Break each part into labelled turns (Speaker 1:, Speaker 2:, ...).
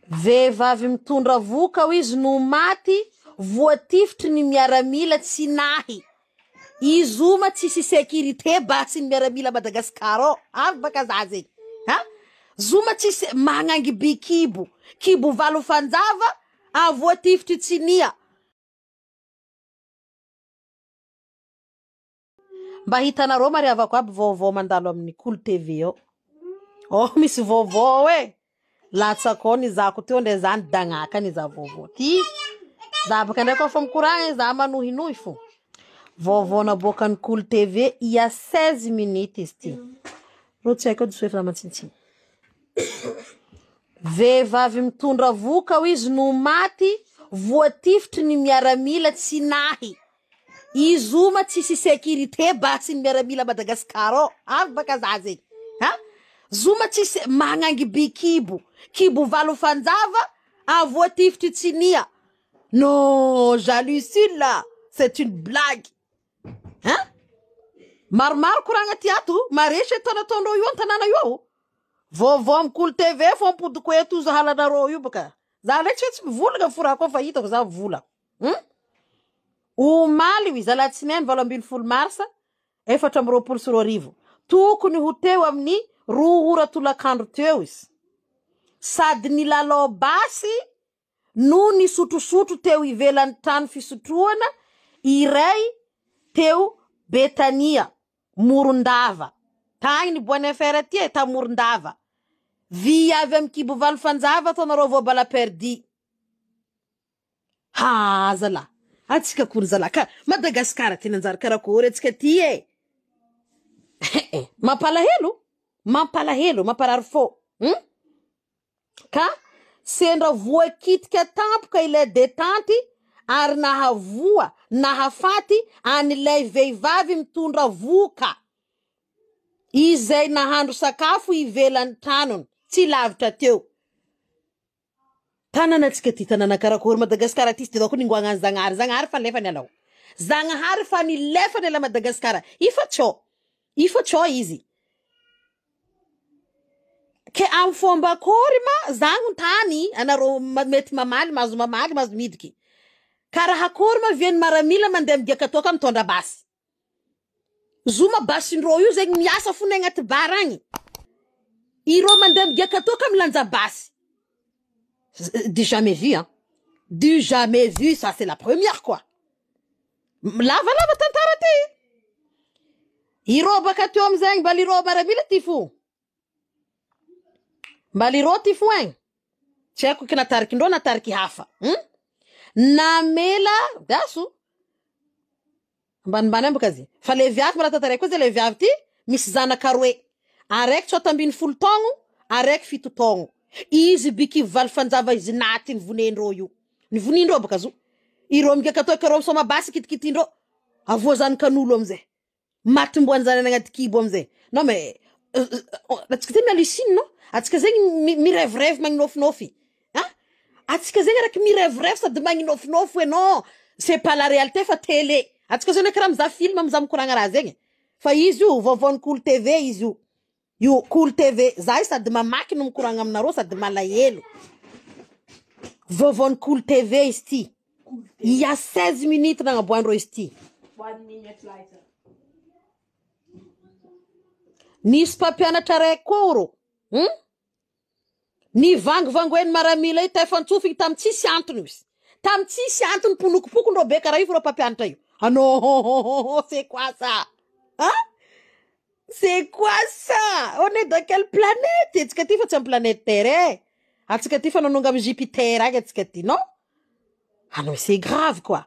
Speaker 1: Vehivavy mitondra vohoka hoy izy no maty voatifitry ny miaramila tsy nahy. I zoma tsisy sécurité basy ny miaramila Madagascar ao. Avy baka za zegny. Ha? Zoma tsisy magnangy by kibo. Kibo valo fanjava a voatifitry tsinia. Mba hitanareo mariavako aby vaovao mandalo amin'ny Kolo TV ao. Oh misy vaovao ao e. Latsako ao nizahako teo ndray za nidagnaka nizaha vaovao ty. Za baka ndray koa fa mikoragna za manohinohy fo. Vaovao naboakan'ny Kolo TV il y a 16 minutes izy ty. Rô tsy haiko diso efa namantsintsigny. Vehivavy mitondra vohoka hoy izy no maty voatifitry ny miaramila tsy nahy. I zoma tsisy sécurité basy ny miaramila Madagascar ao. Avy baka za zegny. Ha? Zoma tsisy magnangy by kibo. Kibo valo fanjava avoatifitry tsinia. Non, j'hallucine là. C'est une blague. Hein? Maromaro koragna ty ato, maresy ataonataondreo ataondreo io an-tanàna io ao. Vaovao amin'ny Kolo TV fô ampodiko eto zahalanareo io baka. Za ndraiky tsy hoe tsy mivolagna fo raha koa fa hitako za vola. Hum? Omaly izy alatsinainy 18 marsa 2024, tokony ho teo amin'ny 2 ora tolakandro teo izy. Sady nilalao basy no nisotrosotro teo ivelan'ny trano fisotroana iray teo Betania, Morondava. Tagny ny Bonne FR ty e, ta Morondava. Vy avy amin'ny kibo valo fanjava ataonareo vao bala perdu. Ha zalahy, antsika akory zalahy ka Madagasikara ty nanjary karakory antsika ty e. Eh, mampalahelo, mampalahelo, mamparary fô. Hmm? Ka sendra voakitika tampoka ilay detanty ary nahavoa, nahafaty an'ilay vehivavy mitondra vohoka izay nahandro sakafo ivelan'ny tranony, tsy lavitra teo. Tanana antsika ty tanana karakory Madagascar ty tsy de ko ningoagna any Zagnahary Zagnahary fa nilefany alao Zagnahary fa nilefany ala Madagascar ifa tsô ifa tsô izy ke amy fomba akory ma za agnontany anareo mety mamaly mahazo mamaly mahazo midiky karaha akory ma vian'ny maramila mandeha migiaka toaka mitondra basy Zoma basindreo io zegny miasa fona agnaty bar agny. Ireo mandeha migiaka toaka milanja basy. Du jamais vu hein. Du jamais vu, ça c'est la première quoi. Lavalava tantara ty. Ireo baka teo amizegny mba lireo maramila ty fo. Mba lireo ty fo egny. Tsy haiko ki natarikindreo na tariky hafa. Hmm? Namela daso Ambanimbany ambaka izy. Fa le viavy mbola tantaraiko koa zay le viavy ty misy zanaka roe. Araiky 16 taogno, araiky 7 taogno. Izy biky valy fanjava izy naty nivonendreo io. Nivonindreo baka zo. Ireo mikaka toaka ireo misoma basy kitikitindreo. Avoa zanakan'olo amizay. Maty mboan'ny zanany agnaty kibo amizay. Non mais atsika zegny mi-hallucine non? Atsika zegny mi-rêve-rêve magninofinofy. Hein? Atsika zegny araky mi-rêve-rêve sady magninofinofy hoe non, c'est pas la réalité fa télé. Atsika zao karaha mizaha film mizaha mikoragna raha zegny. Fa izy io vaovaon'ny Kolo TV izy io. Io Kolo TV, za io sady mamaky no mikoragna aminareo sady malahelo. Vaovaon'ny Kolo TV izy ty. Il y a 16 minutes nagnaboandreo izy ty.
Speaker 2: One minute later.
Speaker 1: Nisy mpampianatra raiky koa oro. Hmm? Nivangivangoen'ny maramila io tefan-tsofigny tamy tsisy antony izy. Tamy tsisy antony ponokopoko ndreo be karaha io fo reo mpampianatra io. Ah non, c'est quoi ça? Hein? C'est quoi ça? On est dans quelle planète? Atsika ty fa tsy amy planète Terre e. Atsika ty fa nanonga amy Jupiter agny atsika ty, non? Ah non, c'est grave quoi.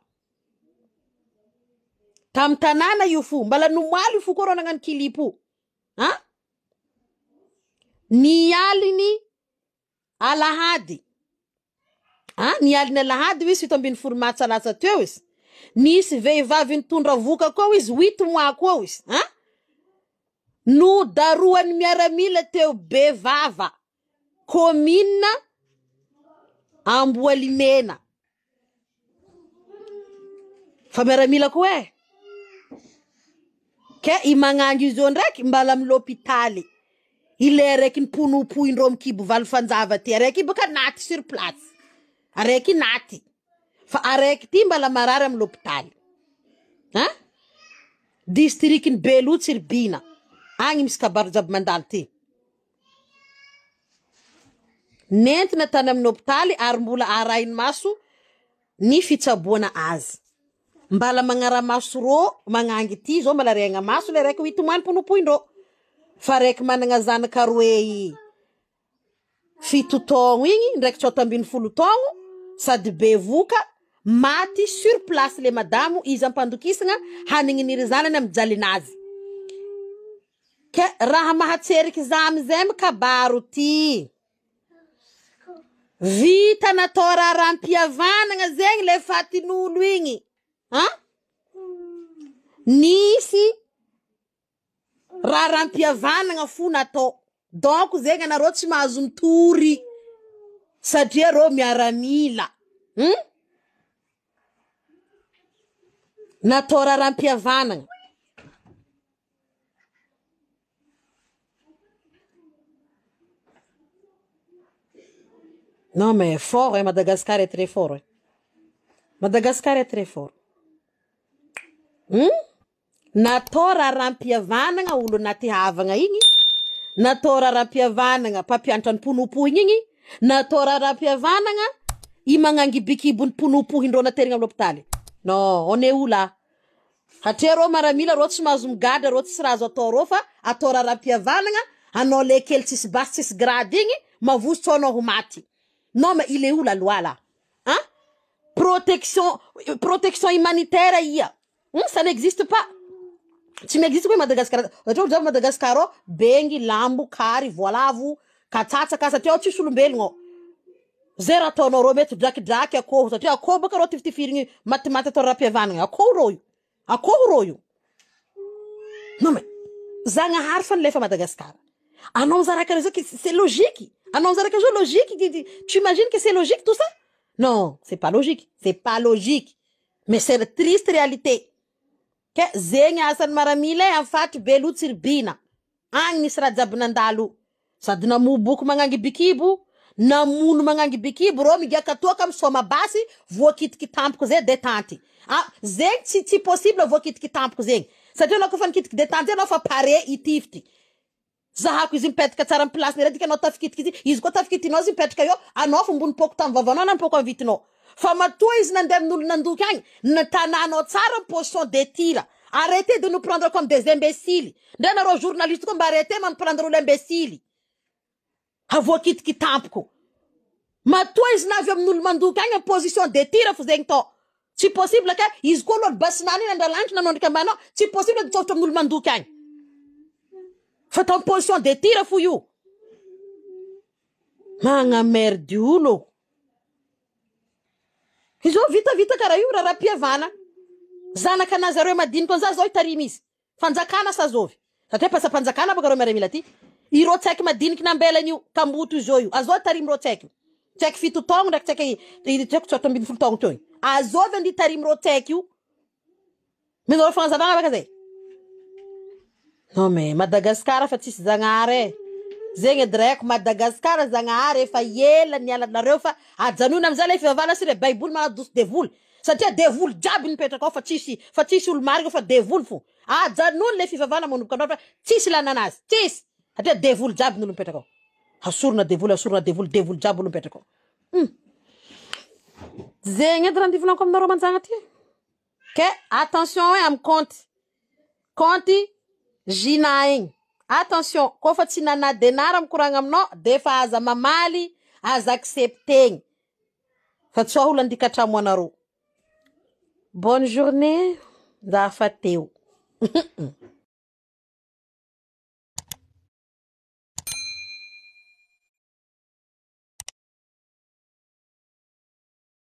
Speaker 1: Tamy tanàna io fo, mbala nomaly io fo koa reo nagnano kilipo. Hein? Ny aliny alahady. Ah, ny aliny alahady izy 17 martsa latsa teo izy. Nisy vehivavy nitondra voka koa izy, 8 mois koa izy. Hein? No daroan'ny miaramila teo Bevava, commune Amboalimena. Fa miaramila koa e. Ke i magnangy io zao ndraiky mbala amy l'hôpitaly. Ilay araiky niponopoindreo amy kibo valo fanjava ty, araiky io baka naty sur place, araiky naty, fa araiky ty mbala marary amy l'hôpitaly. Hein? District Beloha Tsiribihina, agny misy kabaro jiaby mandalo ty. Nentina tany amin'ny hôpitaly ary mbola arahiny maso ny fitsaboana azy. Mbala magnara-maso rô magnangy ty zao mbala rehagna maso le raiky hitomany ponopoindrô. Fa raiky managna zanaka roe 7 taogno igny ndraiky 19 taogno sady bevoka maty sur place le madamo izy ampandokisagna hanigny zanany amy jalinazy. Ke raha mahatseriky za amizay mikabaro ty. Vita natao raharaham-pihavanana zegny le fatin'olo igny. Ha? Nisy raharaham-pihavanana fo natao. Donc zegny anareo tsy mahazo mitory satria reo miaramila. Natao raharaham-pihavanana. Non mais fort hein, Madagascar est très fort hein. Madagascar est très fort. Natao raharaham-pihavanana olo anaty havagna igny, natao raharaham-pihavanana mpampianatra ny ponopohiny igny, natao raharaham-pihavanana i magnangy bikibo ny ponopohindreo naterigna amy l'hôpitaly. Non, on est où là? Hatria reo maramila reo tsy mahazo migadra reo tsy raha azo atao reo fa atao raharaham-pihavanana anao le kely tsisy basy tsisy grade igny mavozo anao ho maty. Non mais il est où la loi là? Hein? Protection humanitaire ia. Ça n'existe pas. Tsy miexiste koa i Madagasikara. Satria olo jiaby Madagasikara ao bengy, lambo, kary, voalavo, katsatsaka satria ao tsisy olombelogno ao. Zay raha ataonao reo mety drakidraky akoho satria akoho baka reo tiftifirigny matimaty atao raha-pihavanana. Akoho reo io. Akoho reo io. Non mais Zagnahary fa nilefa Madagasikara. Anao zaraka zao c'est logique. Anao zaraka zao logique. Tu imagines que c'est logique tout ça? Non, c'est pas logique. C'est pas logique. Mais c'est la triste réalité. Ke zegny asan'ny maramila e amy fatry Beloha Tsiribihina. Agny nisy raha jiaby nandalo. Sady namoboky magnangy bikibo, namono magnangy bikibo reo migiaka toaka misoma basy voakitiky tampoko zay détente. Ah, zegny tsy possible voakitiky tampoko zegny. Satria anao kofa nikitiky détente anao fa paré hitifitry. Zahako izy mipetraka tsara amy place ny anao tafikitiky izy, izy koa tafikitinao izy mipetraka eo, anao fa mbony poko tamy vavanao na poko amy vitinao. Fa matoa izy nandeha amin'olo nandoky agny, na tanànao tsara amy position de tir. Arrêtez de nous prendre comme des imbéciles. Ndre nareo journaliste koa mba arrêtez man prendre olo imbécile. Havoakitiky tampoko. Matoa izy navy amin'olo mandoky agny amy position de tir fo zegny tao. Tsy possible ka izy koa aloha basinany iny andralanitra nanondrika ambanao, tsy possible nitsôfitra amin'olo mandoky agny. Fa tao position de tir fo io. Magnamerdy olo. Izy io vitavita karaha io raharaham-pihavana. Zanaka anazareo madiniky anza zao hitarimy izy. Fanjakana sa zovy. Satria mpasam-panjakana baka reo miaramila ty. Ireo tsaiky madiniky nambelany io, kamboto izy io. Azao tarimy reo tsaiky. Tsaiky 7 taogno ndraiky tsaiky 19 taogno teo igny. Azovy andeha tarimy reo tsaiky io. Minao fanazavagna baka zay. Non mais Madagascar fa tsisy zagnahary e. Zegny edy raiko Madagascar zagnahary efa ela nialanareo fa ajanona amizay le fivavahana sy le baiboly magnadoso devoly. Satria devoly jiaby nipetraka ao fa tsisy olo marina fa devoly fo. Ajanona le fivavahana manomboka androany fa tsisy ilana anazy, tsisy. Satria devoly jiaby ny olo mipetraka ao. Asorina devoly, asorina devoly, devoly jiaby olo mipetraka ao. Zegny edy raha ndivolaniko aminareo manjagna ty. Ke attention e amy compte. Compte Gina igny. Attention, koa fa tsy nana denara mikoragna aminao de fa aza mamaly, aza acceptegny. Fa tsy olo andika tramo anareo. Bonne journée, za fa teo.